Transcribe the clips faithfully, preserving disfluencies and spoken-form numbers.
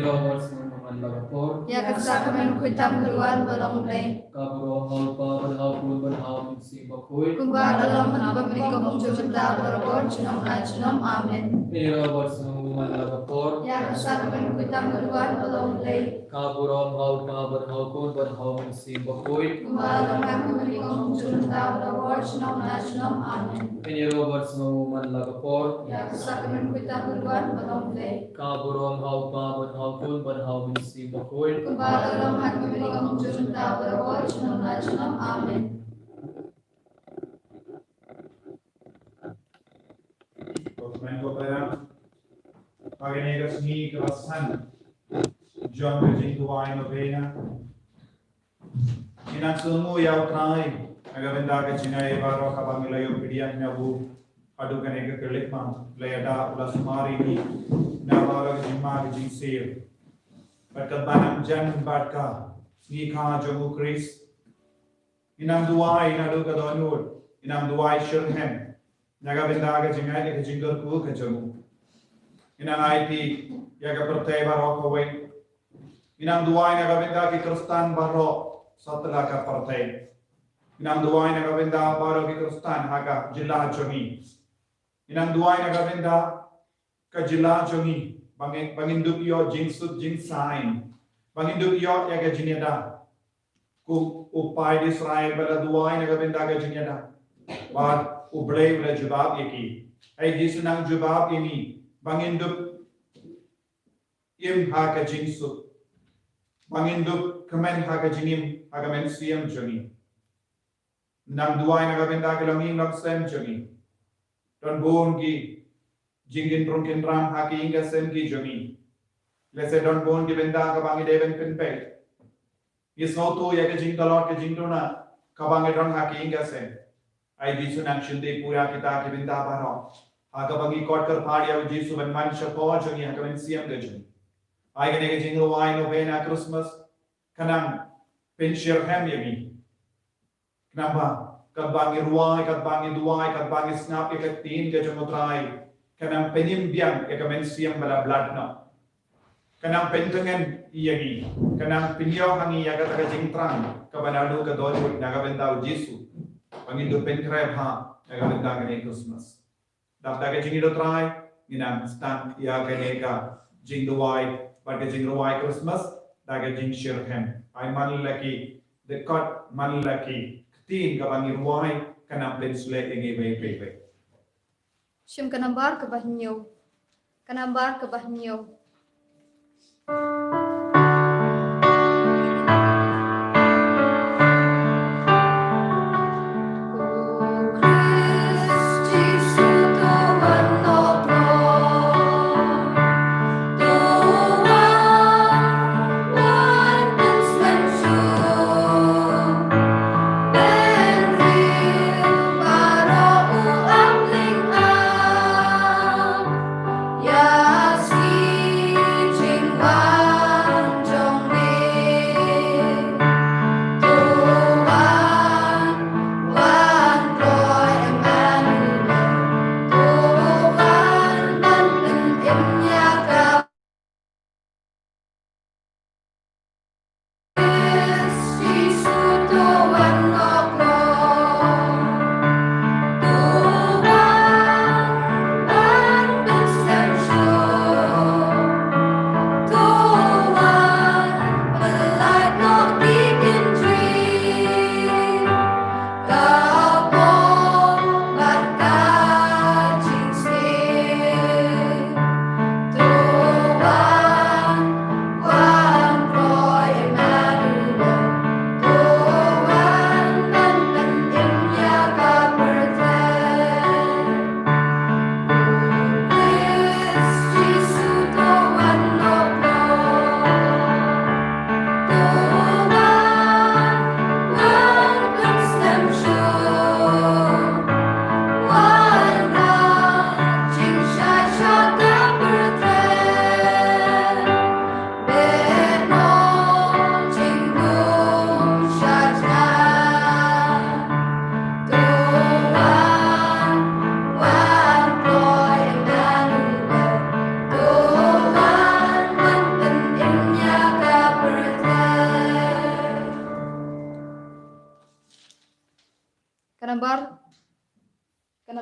Robert Sngewman la ka por. Ïa ka sakramen khuid tam kyrwan ba long Blei. Ka burom ha u Kpa bad ha u Khun bad ha u Mynsiem Bakhuid. Kumba ka long mynba mynnyngkong, kumjuh mynta bad baroh junom la junom. Amen. Robert Sngewman la ka por. Ïa ka sakramen khuid tam kyrwan ba long Blei. Ka burom ha u Kpa bad ha u Khun bad ha u Mynsiem Bakhuid. Kumba ka long mynta, kumjuh mynta bad baroh junom la junom. Amen. Robert Sngewman la ka por. Ïa ka sakramen khuid tam kyrwan ba long Blei. Ka burom ha u Kpa bad ha u Khun bad ha u Mynsiem Bakhuid. Kumba ka long mynta, kumjuh mynta bad baroh junom la junom. Amen. Ko kmen ko para, ha kane ka sngi kaba san jong ka jingduwai novena, ngi nang sngewthuh ïa U Trai na ka bynta ka jingai baroh kaba ngi la ïoh pdiang na u haduh kane ka khyllipmat. La ïada u la sumar ïa ngi na baroh ka jingma ka jingsir. Bad katba nang jan bad ka sngi kha jong U Khrist, ngi nang duwai naduh ka dohnud, ngi nang duwai shitrhem na ka bynta ka jingai ka jingkyrkhu ka jong u. Ngi nang aiti ïa ka pyrthei baroh kawei. Ngi nang duwai na ka bynta ki Khristan baroh satlak ka pyrthei. Ngi nang duwai na ka bynta baroh ki Khristan ha ka jylla jong ngi. Ngi nang duwai na ka bynta ka jylla jong ngi, ba ngin, ba ngin dup ïoh jingsuk jingsaiñ, ba ngin dup ïoh ïa ka jingïada. Kum u paid Israel ba la duwai na ka bynta ka jingïada, bad U Blei u la jubab ïa ki. Ai Jisu nang jubab ïa ngi ba ngin dup im ha ka jingsuk, ba ngin dup kmen ha ka jingim ha ka mynsiem jong ngi. Nang duwai na ka bynta ki longïing longsem jong ngi. Don bun ki jingkynrung kynram ha ki ïing ki sem ki jong ngi. Lehse don bun ki bynta kaba ngi dei ban pynpeit. Ngi sngewthuh ïa ka jingtlot ka jingduna kaba ngi don ha ki ïing ki sem. Ai Jisu nang shim dei pura kita ki bynta baroh, ha kaba ngi kot kyrpad ïa U Jisu ban man shapoh jong ngi ha ka mynsiem ka jong ngi. Ai kane ka jingrwai novena Christmas ka nang pynshitrhem ïa ngi. Khnang ba katba ngi rwai, katba ngi duwai, katba ngi sngap ïa ka ktien ka jong U Trai, ka nang pynim biang ïa ka mynsiem ba la blad noh. Ka nang pyntngen ïa ngi, ka nang pynïoh ha ngi ïa kata ka jingthrang kaba naduh ka dohnud na ka bynta U Jisu, ba ngin dup pynkhreh bha na ka bynta kane Christmas. Dap da ka jingïaid U Trai, ngi nang stad ïa kane ka jingduwai bad ka jingrwai Christmas da ka jingshitrhem. Ai man la ki dkhot, man la ki ktien kaba ngi rwai, ka nang pynshlei ïa ngi beit beit beit. Shim ka nambar kaba hynñiew. Ka nambar kaba hynñiew.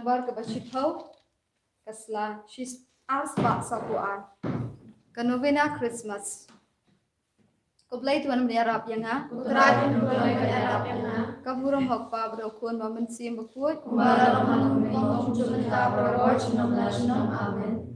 Nambar kaba shiphew, ka sla shi ar spah saphew ar. Ka Novena Christmas. Ko Blei, to wan ban ïarap ïa nga. U Trai, to wan ban ïarap ïa nga. Ka burom ha u Kpa bad ha u Khun bad ha u Mynsiem Bakhuid. Kumba la long ha u mynta, junom la junom. Amen.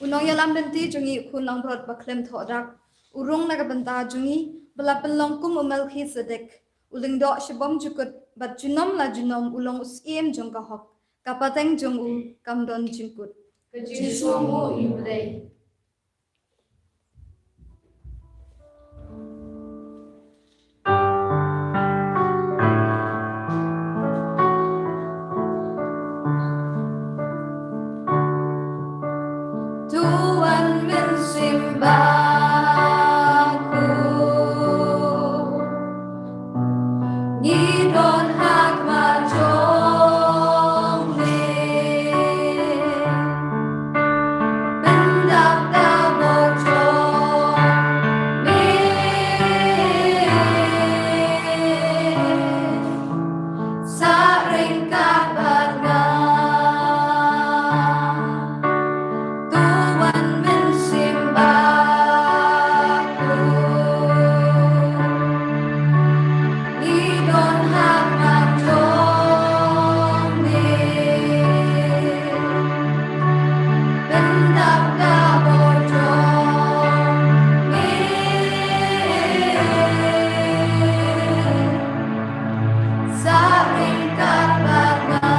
U nongïalam lynti jong ngi, u khun langbrot ba khlem thoh dak, u rung na ka bynta jong ngi, ba la pynlong kum u Melkhisedek, u lyngdoh shibun jukut, bad junom la junom u long u syiem jong ka hok, ka pateng jong u kam don jingkut. Ka jingsngewnguh ïa U Blei. To wan mynsiem bakhraw, ngi don ha khmat jong me. Pyndap ka bor jong me. Sa ryngkat bad nga. To wan mynsiem bakhraw, ngi don ha khmat jong me. Pyndap ka bor jong me. Sa ryngkat bad nga.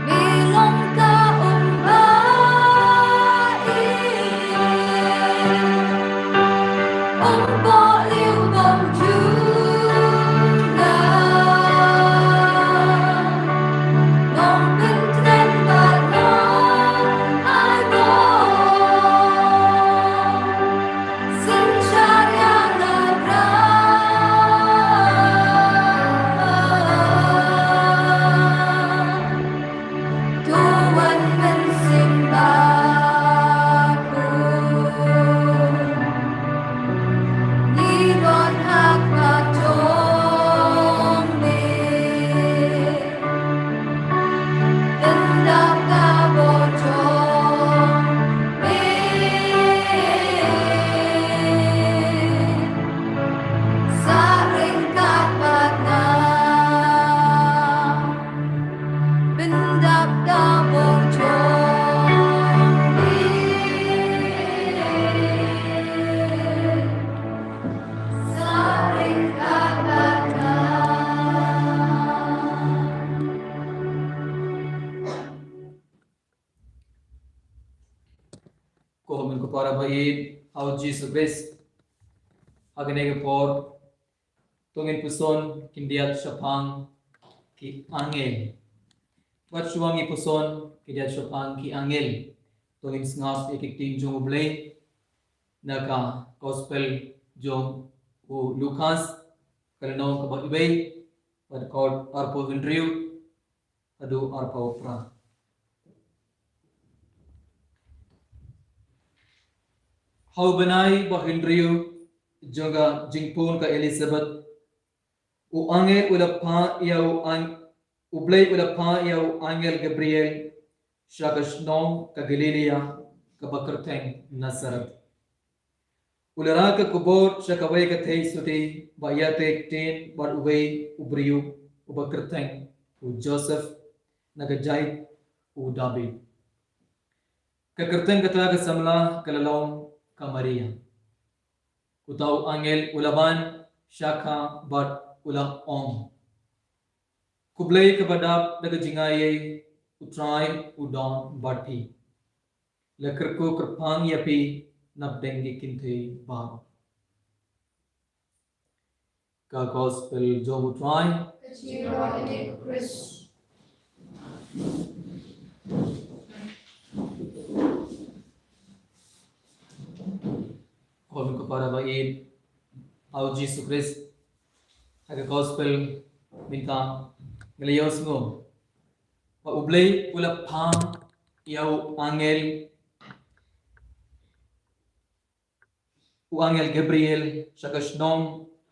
Me long ka um ba ïeit, um poh lieh bym ju nang, nongpynkhreh bad nongai bor. Synshar ïa nga Trai. To wan mynsiem bakhraw, ngi don ha khmat jong me. Pyndap ka bor jong me. Sa ryngkat bad nga. Pyndap ka bor jong me. Sa ryngkat bad nga. Ko Myn ko para ba ïeit ha U Jisu Khrist. Ha kane ka por to ngin puson khyndiat shaphang ki angel. Bad shuwa ngi puson khyndiat shaphang ki angel, to ngin sngap ïa ki ktien jong U Blei na ka Gospel jong u Lukas, ka lynnong kaba wei, bad ka dkhot arphew hynriew haduh arphew phra. Ha u bnai ba hynriew jong ka jingpun ka Elisabet, u angel u la phah ïa u ang-, U Blei u la phah ïa u angel Gabriel sha ka shnong ka Galilaia kaba kyrteng Nasareth. U la rah ka khubor sha kawei ka theisotti ba ïatrei ktien bad uwei u briew uba kyrteng u Joseph na ka jaid u Dabid. Ka kyrteng kata ka samla ka la long ka Maria. Uta u angel u la wan sha ka bad u la ong: Khublei kaba dap da ka jingaiei, U Trai u don bad phi. La kyrkhu kyrpang ïa phi napdeng ki kynthei baroh. Ka Gospel jong U Trai. Ka jingïaroh ïa U Khrist. Ko Myn ko para ba ïeit ha U Jisu Khrist. Ha ka Gospel mynta ngi la ïohsngew ba U Blei u la phah ïa u angel, u angel Gabriel sha ka shnong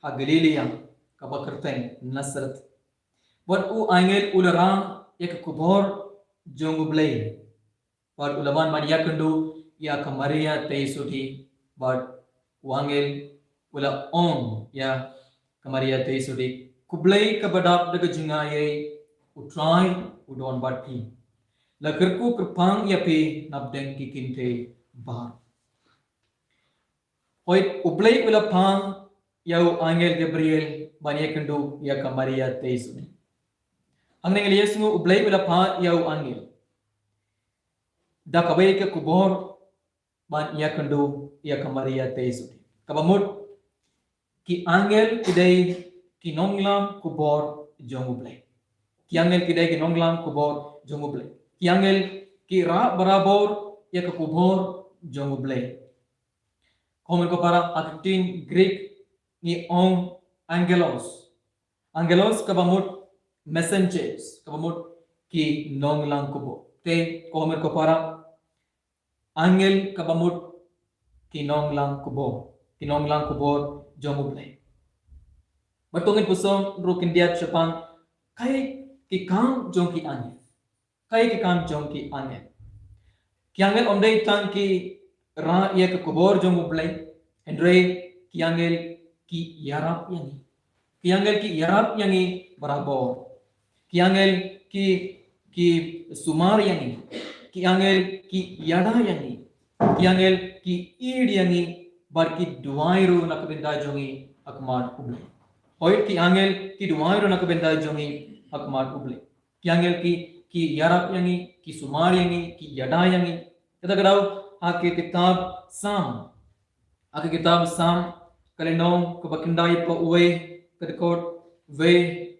ha Galilaia kaba kyrteng Nasareth. Bad u angel u la rah ïa ka khubor jong U Blei. Bad u la wan ban ïakynduh ïa ka Maria theisotti, bad u angel u la ong ïa ka Maria theisotti: Khublei kaba dap da ka jingaiei, U Trai u don bad phi. La kyrkhu kyrpang ïa phi napdeng ki kynthei baroh. Hooid, U Blei u la phah ïa u angel Gabriel ban ïakynduh ïa ka Maria Theisotti. Hangne ngi la ïohsngew U Blei u la phah ïa u angel da kawei ka khubor ban ïakynduh ïa ka Maria Theisotti. Kaba mut, ki angel ki dei ki nonglam khubor jong U Blei. Ki angel ki dei ki nonglam khubor jong U Blei. Ki angel ki rah barabor ïa ka khubor jong U Blei. Kumne ko para, ha ka ktien Greek ngi ong angelos. Angelos kaba mut messengers, kaba mut ki nonglam khubor. Te kumne ko para, angel kaba mut ki nonglam khubor, ki nonglam khubor jong U Blei. Bad to ngin puson ruh khyndiat shaphang kaei ki kam jong ki angel. Kaei ki kam jong ki angel. Ki angel ym dei tang ki rah ïa ka khubor jong U Blei, hynrei ki angel ki ïarap ïa ngi. Ki angel ki ïarap ïa ngi barabor. Ki angel ki, ki sumar ïa ngi. Ki angel ki ïada ïa ngi. Ki angel ki ïeid ïa ngi bad ki duwai ruh na ka bynta jong ngi ha khmat U Blei. Hooid, ki angel ki duwai ruh na ka bynta jong ngi ha khmat U Blei. Ki angel ki, ki ïarap ïa ngi, ki sumar ïa ngi, ki ïada ïa ngi. Kata ka daw ha ka kitab Salm. Ha ka kitab Salm ka lynnong kaba khyndai paw wei, ka dkhot wei,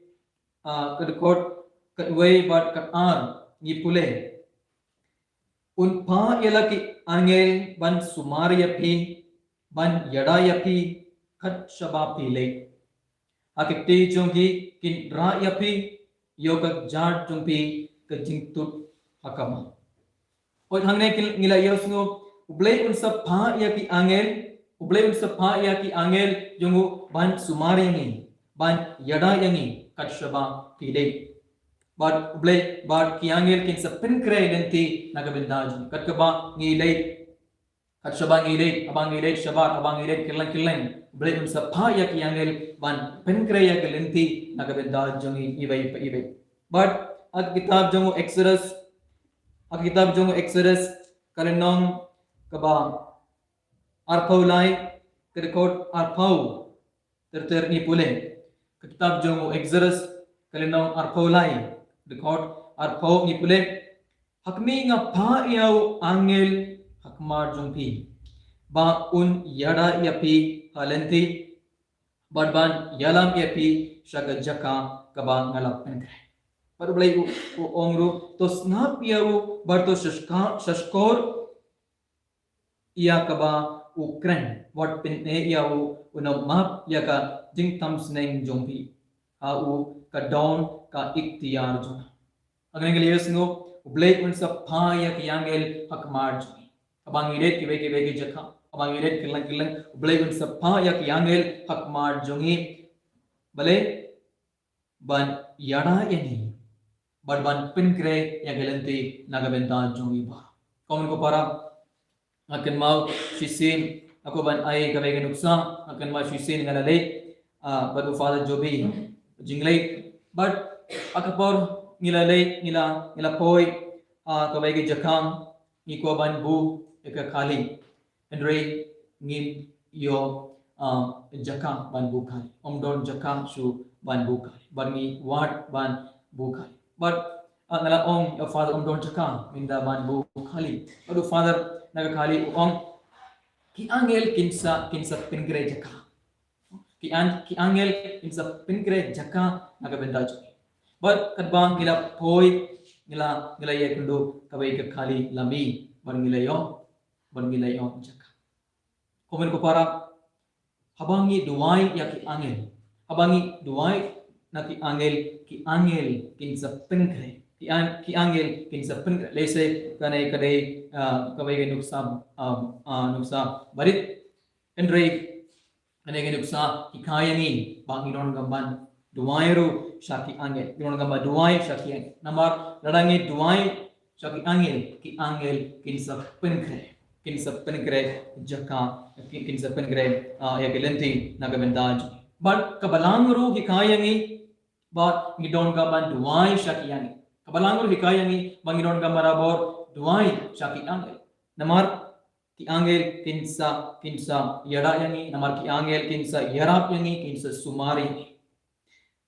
ah, ka dkhot khatwei bad khatar ngi pule. Un phah ïa la ki angel ban sumar ïa phi, ban ïada ïa phi kat shaba phi leit. Ha ki kti jong ki kin rah ïa phi, ïoh ka kjat jong phi ka jingtut ha ka ma. Hooid, hangne ngi la ïohsngew U Blei un sa phah ïa ki angel, U Blei un sa phah ïa ki angel jong u ban sumar ïa ngi, ban ïada ïa ngi kat shaba phi leit. Bad U Blei, bad ki angel kin sa pynkhreh lynti na ka bynta jong ngi. Kat kaba ngi leit, kat shaba ngi leit, haba ngi leit shabar, haba ngi leit kylleng kylleng, U Blei un sa phah ïa ki angel ban pynkhreh ïa ka lynti na ka bynta jong ngi iwei pa iwei. Bad ha ka kitab jong u Exodus, ha ka kitab jong u Exodus ka lynnong kaba arphew lai, ka dkhot arphew ter ter ngi pule. Ka kitab jong u Exodus ka lynnong arphew lai, dkhot arphew ngi pule. Ha khmih nga phah ïa u angel ha khmat jong phi ba un ïada ïa phi ha lynti bad ban ïalam ïa phi sha ka jaka kaba nga la pynkhreh. Bad U Blei u, u ong ruh, to sngap ïa u bad to shashka-, shashkor ïa kaba u kren, wat pynneh ïa u, un ym map ïa ka jingtam sneng jong phi. Ha u ka don ka iktiar jong nga. Hangne ngi la ïohsngew U Blei un sa phah ïa ki angel ha khmat jong ngi. Haba ngi leit kiwei kiwei ki jaka, haba ngi leit kylleng kylleng, U Blei un sa phah ïa ki angel ha khmat jong ngi. Balei? Ban ïada ïa ngi bad ban pynkhreh ïa ka lynti na ka bynta jong ngi baroh. Kumne ko para, nga kynmaw shisien, nga kwah ban ai kawei ka nuksa, nga kynmaw shisien nga la leit, ah, bad u Father Joby jingleit, bad ha ka por ngi la leit, ngi la, ngi la poi, ah, kawei ka jaka, ngi kwah ban buh ïa ka kali. Hynrei ngim ïoh, ah, jaka ban buh kali. Ym don jaka shuh ban buh kali. Bad ngi wad ban buh kali. Bad, ah, nga la ong ïa u Father ym don jaka mynta ban buh kali. Bad u Father na ka kali u ong, ki angel kin sa, kin sa pynkhreh jaka. Ki an-, ki angel kin sa pynkhreh jaka na ka bynta jong ngi. Bad katba ngi la poi, ngi la, ngi la ïakynduh kawei ka kali lami. Bad ngi la ïoh, bad ngi la ïoh jaka. Kumne ko para, haba ngi duwai ïa ki angel, haba ngi duwai na ki angel, ki angel kin sa pynkhreh. Ki an-, ki angel kin sa pynkhreh. Lehse kane ka dei, ah, kawei ka nuksa, ah, ah, nuksa barit. Hynrei kane ka nuksa hikai ïa ngi ba ngi donkam ban duwai ruh sha ki angel. Ngi donkam ban duwai sha ki angel. Namar lada ngi duwai sha ki angel, ki angel kin sa pynkhreh. Kin sa pynkhreh jaka, kin, kin sa pynkhreh, ah, ïa ka lynti na ka bynta jong ngi. Bad kaba lang ruh hikai ïa ngi Bad ngi donkam ban duwai sha ki angel. Ka Balang ruh hikai ïa ngi ba ngi donkam ban barabor duwai sha ki angel. Namar ki angel kin sa, kin sa ïada ïa ngi, namar ki angel kin sa ïarap ïa ngi, kin sa sumar ïa ngi.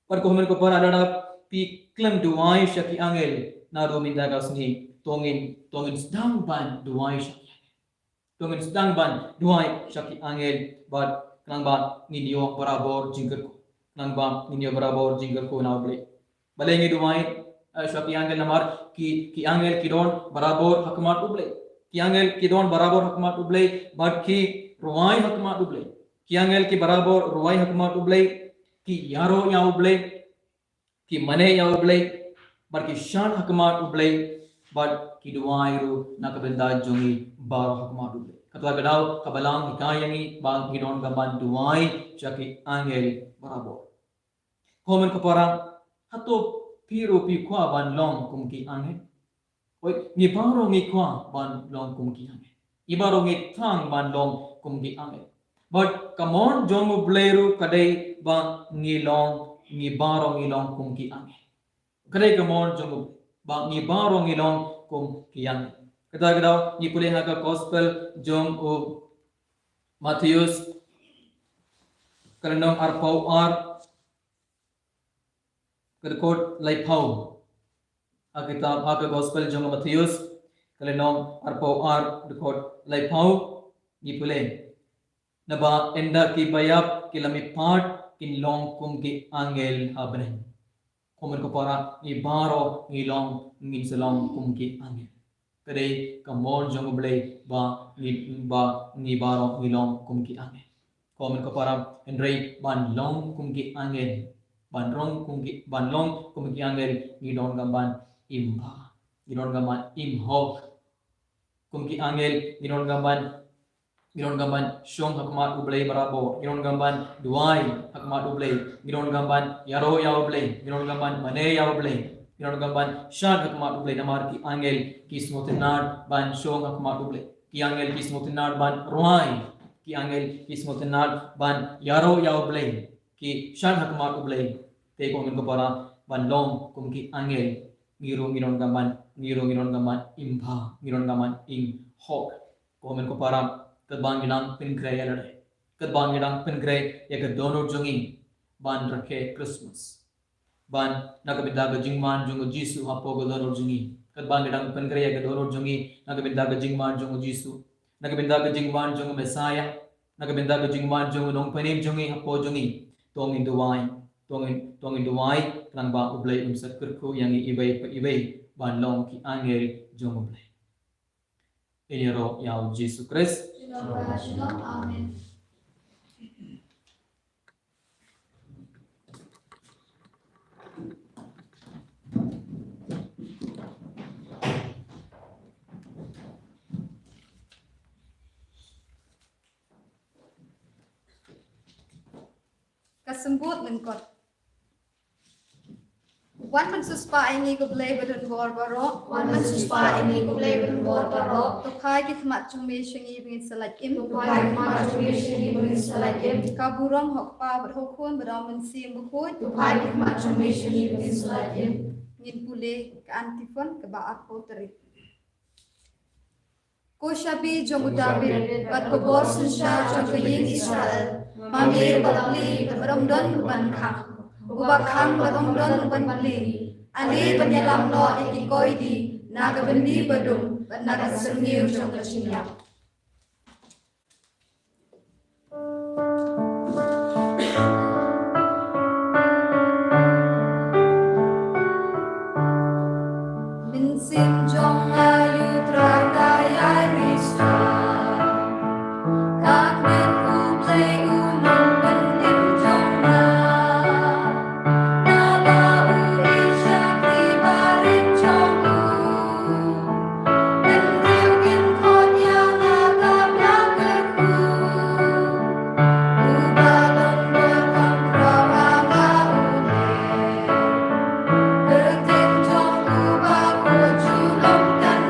Bad ko hynmen ko para, lada phi khlem duwai sha ki angel naduh mynta ka sngi, to ngin, to ngin sdang ban duwai sha ki angel. To ngin sdang ban duwai sha ki angel, bad khnang ba ngin ïoh barabor jingkyrkhu. Khnang ba ngin ïoh barabor jingkyrkhu na U Blei. Balei ngi duwai, eh, sha ki angel? Namar ki, ki angel ki don barabor ha khmat U Blei. Ki angel ki don barabor ha khmat U Blei, bad ki rwai ha khmat U Blei. Ki angel ki barabor rwai ha khmat U Blei, ki ïaroh ïa U Blei, ki mane ïa U Blei, bad ki shad ha khmat U Blei, bad ki duwai ruh na ka bynta jong ngi baroh ha khmat U Blei. Katba ka daw ka Balang hikai ïa ngi ba ngi donkam ban duwai sha ki angel barabor. Ko hynmen ko para, hato phi ruh phi kwah ban long kum ki angel? Oi, ngi baroh ngi kwah ban long kum ki angel. Ngi baroh ngi thang ban long kum ki angel. Bad ka mon jong U Blei ruh ka dei ba ngi long, ngi baroh ngi long kum ki angel. Ka dei ka mon jong U Blei ba ngi baroh ngi long kum ki angel. Kata ka daw ngi pule ha ka gospel jong u Mathaios, ka lynnong arphew ar, ka dkhot laiphew. Ha kitab, ha ka gospel jong u Mathaios, ka lynnong arphew ar, dkhot laiphew, ngi pule. Naba ynda ki baïap ki la mihpat, kin long kum ki angel ha bneng. Ko hynmen ko para, ngi baroh ngi long, ngin sa long kum ki angel. Ka dei ka mon jong U Blei ba ngi, ba ngi baroh ngi long kum ki angel. Ko hynmen ko para, hynrei ban long kum ki angel, ban long kum ki, ban long kum ki angel, ngi donkam ban im bha, ngi donkam ban im hok. Kum ki angel ngi donkam ban, ngi donkam ban shong ha khmat U Blei barabor, ngi donkam ban duwai ha khmat U Blei, ngi donkam ban ïaroh ïa U Blei, ngi donkam ban mane ïa U Blei, ngi donkam ban shad ha khmat U Blei, namar ki angel ki sngewtynnad ban shong ha khmat U Blei. Ki angel ki sngewtynnad ban rwai. Ki angel ki sngewtynnad ban ïaroh ïa U Blei. Ki shad ha khmat U Blei. Te ko hynmen ko para, ban long kum ki angel, ngi ruh ngi donkam ban, ngi ruh ngi donkam ban im bha, ngi donkam ban im hok. Ko hynmen ko para, katba ngi dang pynkhreh ïa lade, katba ngi dang pynkhreh ïa ka dohnud jong ngi ban rakhe Christmas, ban na ka bynta ka jingwan jong u Jisu hapoh ka dohnud jong ngi, katba ngi dang pynkhreh ïa ka dohnud jong ngi na ka bynta ka jingwan jong u Jisu, na ka bynta ka jingwan jong u Messiah, na ka bynta ka jingwan jong u Nongpynim jong ngi hapoh jong ngi, to ngin duwai, to ngin, to ngin duwai khnang ba U Blei un sa kyrkhu ïa ngi iwei pa iwei ban long ki angel jong U Blei. Ïaroh ïa u Jisu Khrist. Shalom, shalom. Amen. Ka symbood lyngkot. Wan ban siewspah ïa ngi ko Blei badonbor baroh. Wan ban siewspah ïa ngi ko Blei badonbor baroh. To phai ki khmat jong me sha ngi ba ngin sa lait im. To phai ki khmat jong me sha ngi ba ngin sa lait im. Ka burom ha u Kpa bad ha u Khun bad ha u Mynsiem Bakhuid. To phai ki khmat jong me sha ngi ba ngin sa lait im. Ngin pule ka antiphon kaba arphew tarik. Ko shabi jong u Dabid, bad ko bor synshar jong ka ïing Israel, ma me uba plie bad ym don uban khang, uba khang bad ym don uban plie, ale ban ïalam noh ïa ki koidi na ka byndi badum bad na ka syrngiew jong ka jingïap. Mynsiem jong nga ïa u Trai ka ïai riewspah. Ka kmen U Blei u nongpynim jong nga. Naba u ïeit sha ki barit jong u. Hynriew kin khot ïa nga ka Blei kyrkhu. Uba don bor kham khraw ha nga u leh. Kyrteng jong u ba khuid junom kan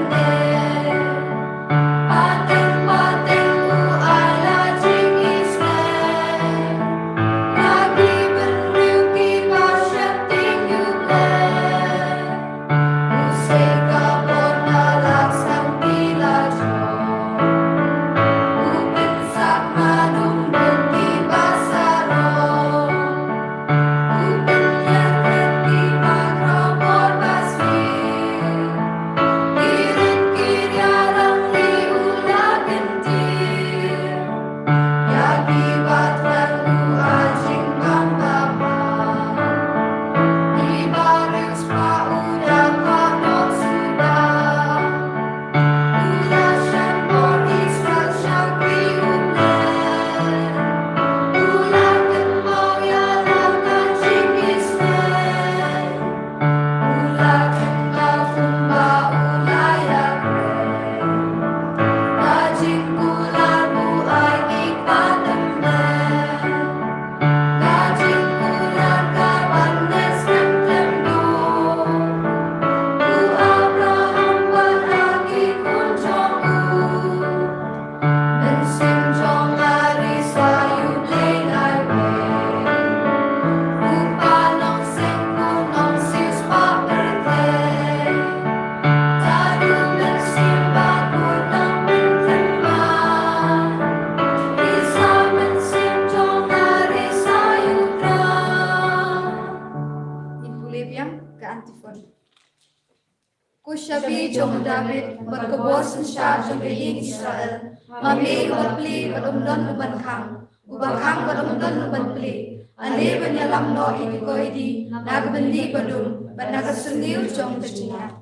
Ko Shaphang jong u David, bad ko bor synshar jong ka ïing Israel, ma me u bapli bad um don u ban khang, u ba khang bad um don u ban pli. Ale ban ïalam noh ïa ki koidi na ka byndi badum bad na ka syngiew jong ka jingngap.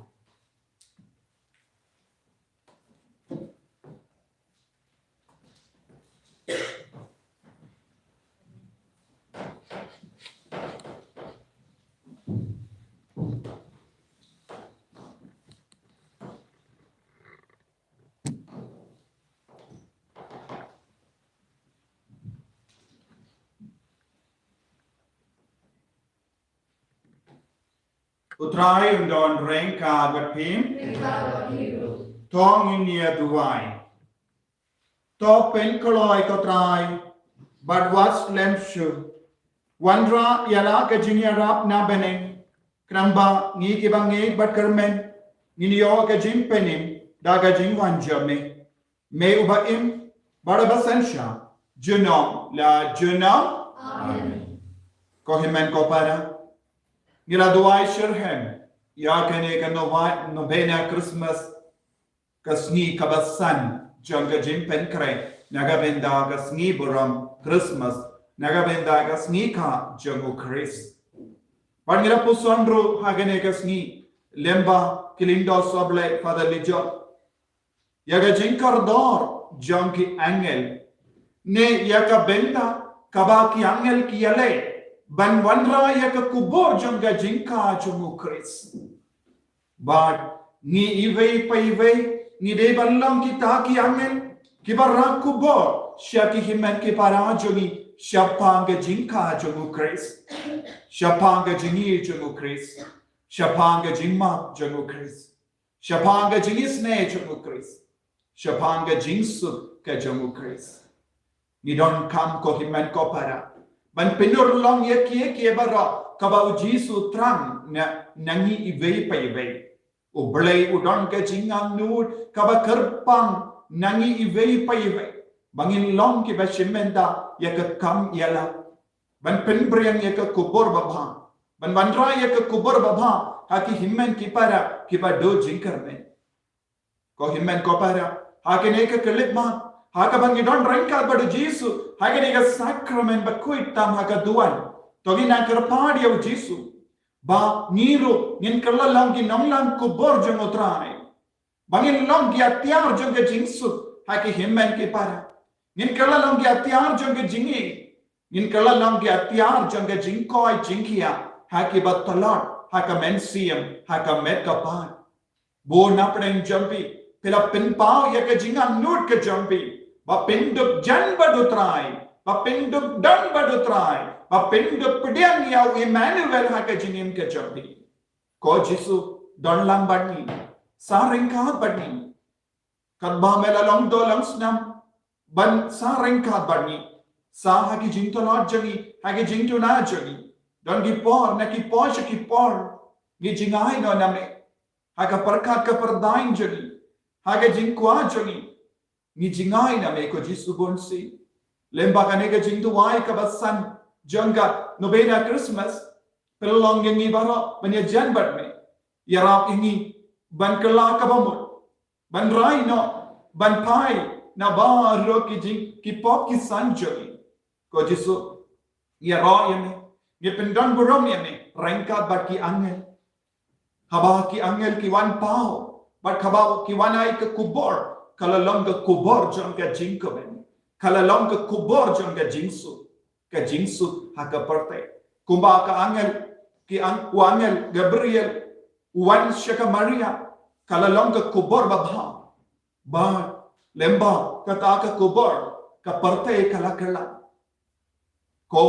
U Trai un don ryngkat bad phi. To ngin ïa duwai. To pynkloi ko Trai bad wat slem shuh. Wanrah ïa la ka jingïarap na bneng, khnang ba ngi kiba ngeit bad kyrmen ngin ïoh ka jingpynim da ka jingwan jong me. Me uba im bad uba synshar junom la junom. Amen. Ko hynmen ko para, ngi la duwai shitrhem ïa kane ka nova-, novena Christmas, ka sngi kaba san jong ka jingpynkhreh na ka bynta ka sngi burom Christmas, na ka bynta ka sngi kha jong u Khrist. Bad ngi la puson ruh ha kane ka sngi, lem bad ki lyngdoh sawdong Father Lijot, ïa ka jingkordor jong ki angel, ne ïa ka bynta kaba ki angel ki ïaleh ban wanrah ïa ka kubur jong ka jingkha jong u Khrist. Bad ngi iwei pa iwei ngi dei ban long kita ki angel kiba rah kubur sha ki hynmen ki para jong ngi shaphang ka jingkha jong u Khrist, shaphang ka jingïeit jong u Khrist, shaphang ka jingmap jong u Khrist, shaphang ka jingisynei jong u Khrist, shaphang ka jingsuk ka jong u Khrist. Ngi donkam ko hynmen ko para ban pynurlong ïa kiei kiei baroh kaba u Jisu u thrang na, na ngi iwei pa iwei. U Blei u don ka jingangnud kaba kyrpang na ngi iwei pa iwei ba ngin long kiba shim bynta ïa ka kam ïalap ban pynbring ïa ka kubur babha, ban wanrah ïa ka kubur babha ha ki hynmen ki para kiba duh jingkyrmen. Ko hynmen ko para, ha kane ka khyllipmat, ha kaba ngi don ryngkat bad u Jisu ha kane ka sakramen bakhuid tam ha ka duwan, to ngin nang kyrpad ïa u Jisu ba ngi ruh ngin kylla long ki nonglam kubur jong u Trai, ba ngin long ki atiar jong ka jingsuk ha ki hynmen ki para. Ngin kylla long ki atiar jong ka jingïeit, ngin kylla long ki atiar jong ka jingkoit jingkhiah ha kiba tlot, ha ka mynsiem, ha ka met ka pat. Bun na pdeng jong phi, phi la pynpaw ïa ka jingangnud ka jong phi ba phin dup jan bad u Trai, ba phin dup don bad u Trai, ba phin dup pdiang ïa u Emmanuel ha ka jingim ka jong phi. Ko Jisu, don lang bad ngi, sah ryngkat bad ngi. Katba me la long doh long snam ban sah ryngkat bad ngi, sah ha ki jingtlot jong ngi, ha ki jingduna jong ngi. Don ki por, na ki por sha ki por ngi jngai noh na me, ha ka pyrkhat ka pyrdaiñ jong ngi, ha ka jingkwah jong ngi, ngi jngai na me ko Jisu Bunsien. Lem bad kane ka jingduwai kaba san jong ka novena Christmas, pynlong ïa ngi baroh ban ïajan bad me. Ïarap ïa ngi ban kylla kaba mut, ban rai noh, ban phai na baroh ki jing, ki pop ki san jong ngi. Ko Jisu, ïaroh ïa me, ngi pyndon burom ïa me ryngkat bad ki angel. Haba ki angel ki wan paw bad haba ki wan ai ka kubur, ka la long ka kubur jong ka jingkmen, ka la long ka kubur jong ka jingsuk, ka jingsuk ha ka pyrthei. Kumba ka angel, ki ang-, u angel Gabriel u wan sha ka Maria, ka la long ka kubur babha. Bad lem bad kata ka kubur, ka pyrthei ka la kylla. Ko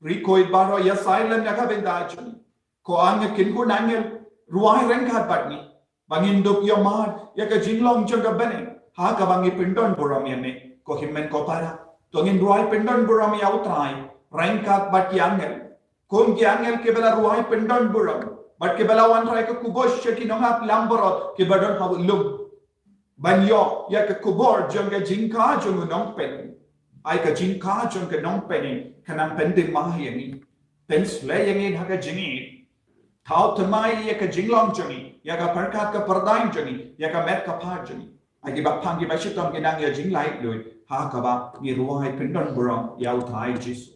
rikoi baroh ïa silent ïa ka bynta jong ngi. Ko angel, kynhun angel, rwai ryngkat bad ngi ba ngin dup ïa mad ïa ka jinglong jong ka bneng ha kaba ngi pyndon burom ïa me. Ko hynmen ko para, to ngin rwai pyndon burom ïa u Trai ryngkat bad ki angel. Kum ki angel kiba la rwai pyndon burom bad kiba la wanrah ïa ka kubur sha ki nongap langbrot kiba don ha u lum, ban ïoh ïa ka kubur jong ka jingkha jong u Nongpynim. Ai ka jingkha jong ka Nongpynim kan nang pyndem ïa ngi, pynsleh ïa ngi ha ka jingïeit, thaw thymmai ïa ka jinglong jong ngi, ïa ka pyrkhat ka pyrthei jong ngi, ïa ka met ka phad jong ngi. Ai kiba phang kiba shitom ki nang ïa jinglaitluid, ha kaba ngi rwai pyndon burom ïa uta u Jisu.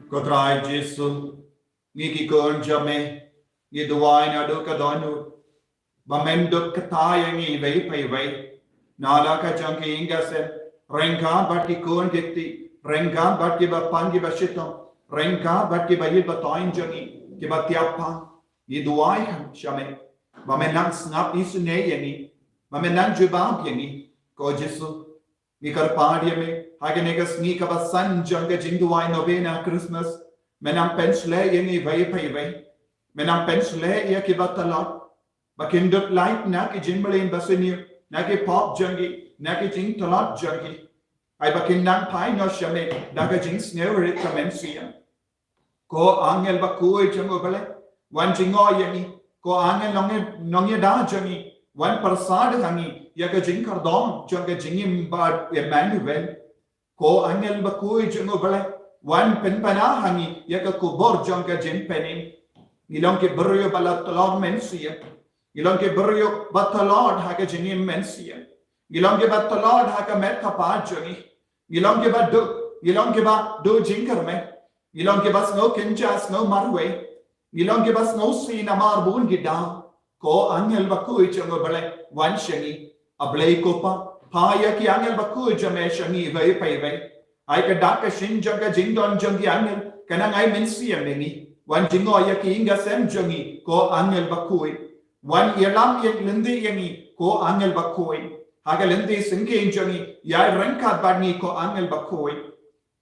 Ko Trai Jisu, ngi ki khun jong me, ngi duwai naduh ka dohnud ba men dup kata ïa ngi iwei pa iwei. Na la ka jong ki ïing ki sem, ryngkat bad ki khun ki kti, ryngkat bad ki ba pang ki ba shitom, ryngkat bad ki ba ïeit ba toiñ jong ngi, ki ba tiap pang. Ngi duwai ha sha me ba men nang sngap isynei ïa ngi, ba men nang jubab ïa ngi. Ko Jisu, ngi kyrpad ïa me, ha kane ka sngi ka ba san jong ka jingduwai novena Christmas, men nang pynshlei ïa ngi iwei pa iwei. Men nang pynshlei ïa ki ba tlot, ba kin dup lait na ki jingmlien ba sniew, na ki pop jong ki, na ki jingtlot jong ki. Ai ba kin nang phai noh sha me da ka jingsngewrit ka mynsiem. Ko angel bakhuid jong U Blei, wan jngoh ïa ngi. Ko angel nongïada jong ngi, wan pyrsad ha ngi ïa ka jingkordor jong ka jingim bad Emmanuel. Ko angel bakhuid jong U Blei, wan pynpaw ha ngi ïa ka khubor jong ka jingpynim. Ngi long ki briew ba la tlot mynsiem. Ngi long ki briew ba tlot ha ka jingim mynsiem. Ngi long ki ba tlot ha ka met ka phad jong ngi. Ngi long ki ba duh, ngi long ki ba duh jingkyrmen. Ngi long ki ba sngew kynja sngew marwei. Ngi long ki ba sngewsih namar bun ki daw. Ko angel bakhuid jong U Blei, wan sha ngi. A Blei ko Pa, phah ïa ki angel bakhuid jong me sha ngi iwei pa iwei. Ai ka dak ka shin jong ka jingdon jong ki angel ka nang ai mynsiem ïa ngi. Wan jngoh ïa ki ïing ki sem jong ngi, ko angel bakhuid. Wan ïalam ïa lynti ïa ngi, ko angel bakhuid. Ha ka lynti syngkien jong ngi, ïaid ryngkat bad ngi, ko angel bakhuid.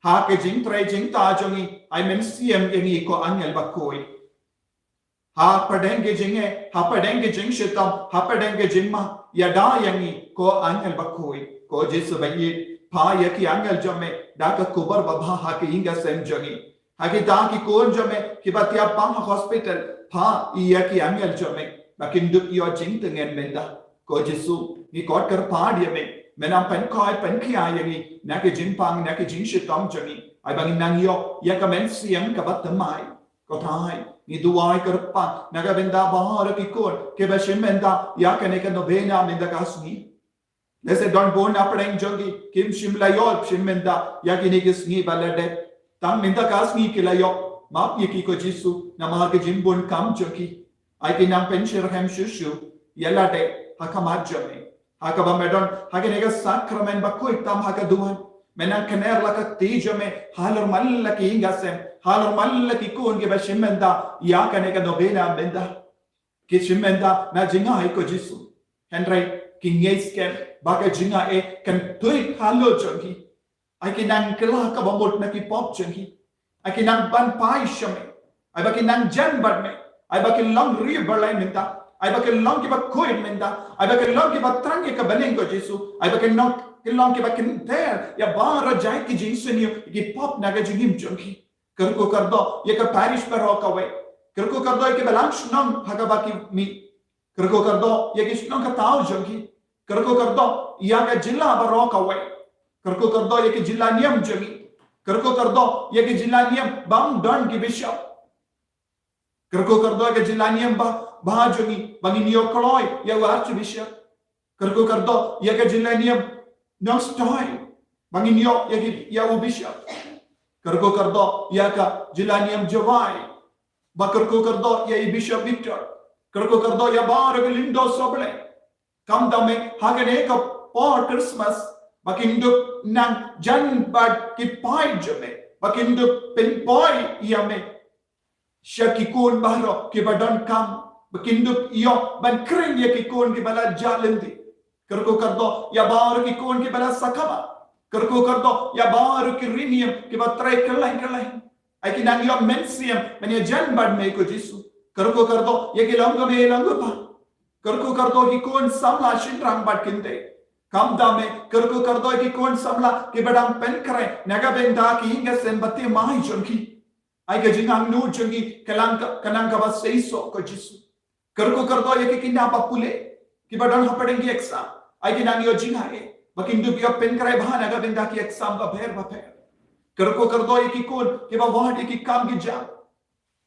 Ha ka jingtrei jingtah jong ngi, ai mynsiem ïa ngi, ko angel bakhuid. Hapdeng ki jingeh, hapdeng ki jingshitom, hapdeng ki jingma, ïada ïa ngi, ko angel bakhuid. Ko Jisu ba ïeit, phah ïa ki angel jong me da ka khubor babha ha ki ïing ki sem jong ngi. Ha kita ki khun jong me ki ba tiap pang ha hospital, phah ïa ki angel jong me ba kin dup ïoh jingtngen mynta. Ko Jisu, ngi khot kyrpad ïa me, men nang pynkhoi pynkhia ïa ngi na ki jingpang, na ki jingshitom jong ngi. Ai ba ngin nang ïoh ïa ka mynsiem ka ba thymmai. Ko Trai, ngi duwai kyrpad na ka bynta baroh ki khun ki ba shim bynta ïa kane ka novena mynta ka sngi. Lehse don bun hapdeng jong ki kim shym la ïoh shim bynta ïa kine ki sngi ba la dep. Tang mynta ka sngi ki la ïoh. Map ïa ki, ko Jisu, namar ka jingbun kam jong ki. Ai ki nang pynshitrhem shuh shuh ïa lade ha khmat jong me. Ha kaba me don ha kane ka sakramen bakhuid tam ha ka duwan, me nang kner la ka kti jong me halor man la ki ïing ki sem, halor man la ki khun ki ba shim bynta ïa kane ka novena mynta. Ki shim bynta na jngai, ko Jisu, hynrei ki ngeit skhem ba ka jngai kan tuid halor jong ki. Ai ki nang kylla kaba mut na ki pop jong ki. Ai ki nang ban phai sha me. Ai ba ki nang jan bad me. Ai ba ki long riewblei mynta. Ai ba ki long ki ba khuid mynta. Ai ba ki long ki ba thrang ïa ka bneng, ko Jisu. Ai ba ki long, ki long ki ba kynter ïa baroh jait ki jingsniew, ki pop na ka jingim jong ki. Kyrkhu kyrdoh ïa ka parish baroh kawei. Kyrkhu kyrdoh ïa ki ba lang shnong ha kaba ki mih. Kyrkhu kyrdoh ïa ki shnong ka thaw jong ki. Kyrkhu kyrdoh ïa ka jylla baroh kawei. Kyrkhu kyrdoh ïa ki jylla niam jong ngi. Kyrkhu kyrdoh ïa ki jylla niam bym don ki bishop. Kyrkhu kyrdoh ïa ki jylla niam ba, ba jong ngi ba ngin ïoh kloi ïa u archbishop. Kyrkhu kyrdoh ïa ki jylla niam Nongstoiñ ba ngin ïoh ïa ki, ïa u bishop. Kyrkhu kyrdoh ïa ka jylla niam Jowai. Ba kyrkhu kyrdoh ïa i Bishop Victor. Kyrkhu kyrdoh ïa baroh ki lyngdoh sohblei. Khamtam eh ha kane ka por Christmas ba kin dup nang jan bad ki paid jong me, ba kin dup pynpoi ïa me sha ki khun baroh ki ba donkam, ba kin dup ïoh ban khring ïa ki khun ki ba la jah lynti. Kyrkhu kyrdoh ïa baroh ki khun ki ba la sakma. Kyrkhu kyrdoh ïa baroh ki riewniam ki ba trei kylleng kylleng. Ai ki nang ïoh mynsiem ban ïajan bad me, ko Jisu. Kyrkhu kyrdoh ïa ki long kmie long kpa. Kyrkhu kyrdoh ki khun samla shynrang bad kynthei. Khamtam eh, kyrkhu kyrdoh ïa ki khun samla ki ba dang pynkhreh na ka bynta ki ïing ki sem ba thymmai jong ki. Ai ka jingangnud jong ki ka nang ka, ka nang kaba seisoh, ko Jisu. Kyrkhu kyrdoh ïa ki khynnah ba pule ki ba don hapdeng ki exam. Ai ki nang ïoh jingaiei ba kin dup ïoh pynkhreh bha na ka bynta ki exam bapher bapher. Kyrkhu kyrdoh ïa ki khun ki ba wad ïa ki kam ki jam,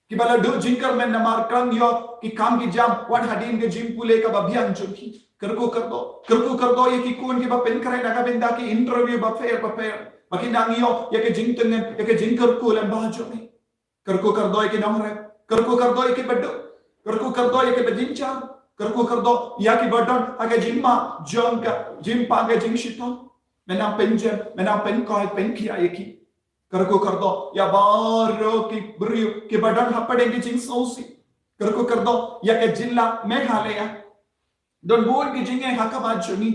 ki ba la duh jingkyrmen namar khlem ïoh ki kam ki jam wat hadien ka jingpule kaba biang jong ki. Kyrkhu kyrdoh, kyrkhu kyrdoh ïa ki khun kiba pynkhreh na ka bynta ki interview bapher bapher, ba kin nang ïoh ïa ka jingtngen, ïa ka jingkyrkhu lem bad jong me. Kyrkhu kyrdoh ïa ki nongrep, kyrkhu kyrdoh ïa ki baduk, kyrkhu kyrdoh ïa ki bajynjar, kyrkhu kyrdoh ïa kiba don ha ka jingma jong ka jingpang ka jingshitom. Men nang pynjem, men nang pynkhuid pynkhiah ïa ki. Kyrkhu kyrdoh ïa baroh ki briew kiba don hapdeng ki jingsngewsih. Kyrkhu kyrdoh ïa ka jylla Meghalaya. Don bun ki jingeh ha khmat jong ngi.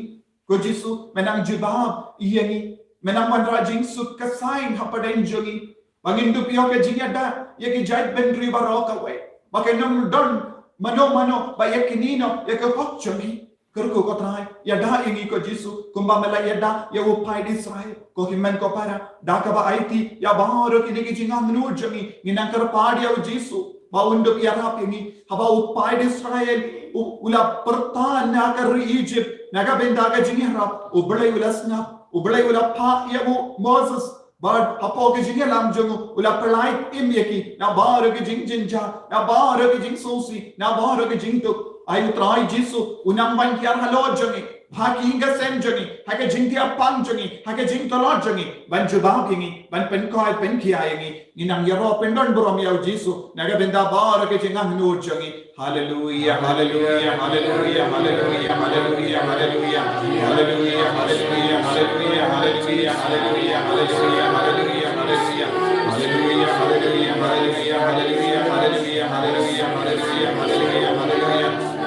Ko Jisu, men nang jubab ïa ngi. Men nang wanrah jingsuk ka saiñ hapdeng jong ngi, ba ngin dup ïoh ka jingïada ïa ki jaitbynriew baroh kawei, ba kan ym don mano mano ba ïakynnoh ïa ka hok jong ngi. Kyrkhu ko Trai, ïada ïa ngi ko Jisu, kumba me la ïada ïa u paid Israel. Ko hynmen ko para, da kaba aiti ïa baroh kine ki jingangnud jong ngi, ngin nang kyrpad ïa u Jisu ba un dup ïarap ïa ngi. Haba u paid Israel u, u la pyrta na ka ri Egypt na ka bynta ka jingïarap, U Blei u la sngap, U Blei u la phah ïa u Moses, bad hapoh ka jingïalam jong u, u la pynlait im ïa ki na baroh ki jingjynjar, na baroh ki jingsngewsih, na baroh ki jingduk. Ai u Trai Jisu, u nang ban hiar halor jong ngi, ha ki ïing ki sem jong ngi, ha ka jingthiah pang jong ngi, ha ka jingtlot jong ngi, ban jubab ïa ngi, ban pynkhuid pynkhiah ïa ngi. Ngin nang ïaroh pyndonburom ïa u Jisu na ka bynta baroh ki jingangnud jong ngi. Haleluia, haleluia, haleluia, haleluia, haleluia. Haleluia, haleluia, haleluia, haleluia, haleluia, haleluia.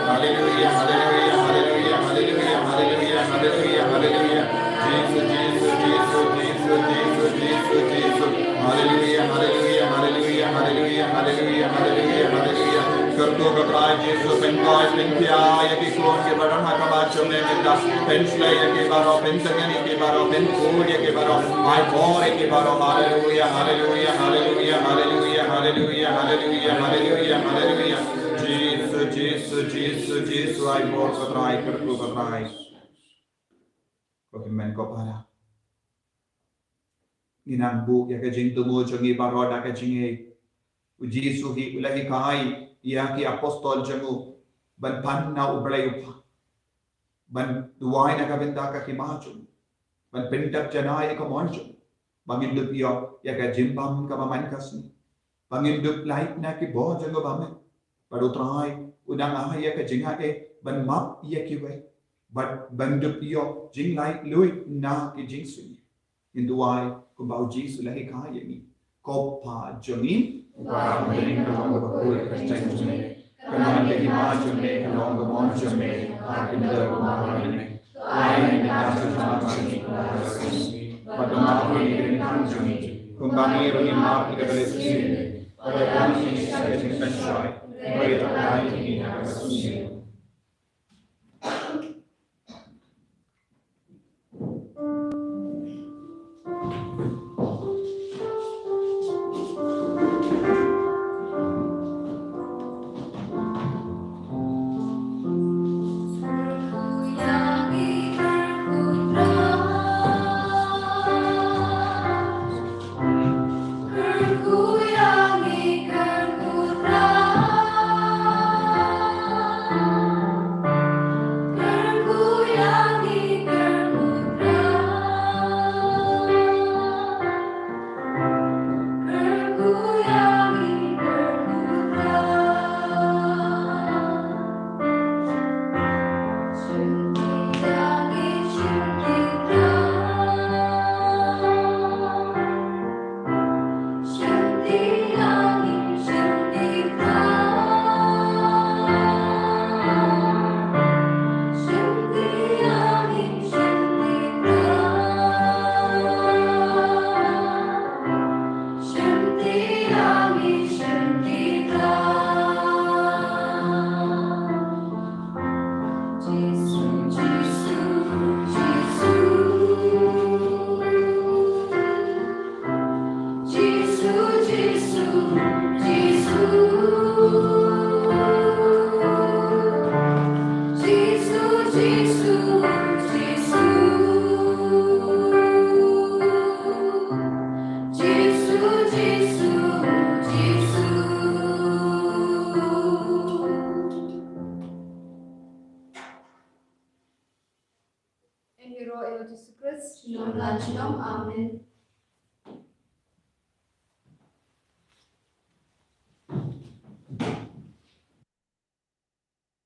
Haleluia, haleluia, haleluia, haleluia, haleluia, haleluia. Jisu, Jisu, Jisu, Jisu, Jisu, Jisu, Jisu. Haleluia, haleluia, haleluia, haleluia, haleluia, haleluia, haleluia. Kyrkhu ko Trai Jisu, pynkhuid pynkhiah ïa ki khun kiba don ha khmat jong me mynta. Pynshlei ïa ki baroh, pyntngen ïa ki baroh, pynkhuid ïa ki baroh. Ai bor ïa ki baroh. Haleluia, haleluia, haleluia, haleluia, haleluia, haleluia, haleluia, haleluia. Jisu, Jisu, Jisu, Jisu, ai bor ko Trai, kyrkhu ko Trai. Ko hynmen ko para, ngin nang buh ïa ka jingthmu jong ngi baroh da ka jingngeit. U Jisu hi u la hikai ïa ki apostol jong u ban pan na U Blei u Kpa, ban duwai na ka bynta ka hima jong u, ban pyndap janai ïa ka mon jong u, ba ngin dup ïoh ïa ka jingbam kaba man ka sngi, ba ngin dup lait na ki bor jong u ba me. Bad u Trai u nang ai ïa ka jingaiei ban map ïa kiwei, bad ban dup ïoh jinglaitluid na ki jingsuiñ. Ngin duwai kumba u Jisu u la hikai ïa ngi. Ko Pa jong ngi, uba ha bneng, ka long kaba khuid ka kyrteng jong me. Ka long ka hima jong me, ka long ka mon jong me ha ka bynta kumba ha bneng. Ai ïa ngi mynta ka jingmap jong ngi ha ka sngi, bad map ïa ngi ki ryngkang jong ngi, kumba ngi ruh ngi map ïa kiba leh sniew ïa ngi. Bad ym dei ban ïoh ngi sha ka jingpynshoi, hynrei to ai ïa ngi ha ka sngi. Ïaroh ïa u Jisu Khrist junom la junom. Amen.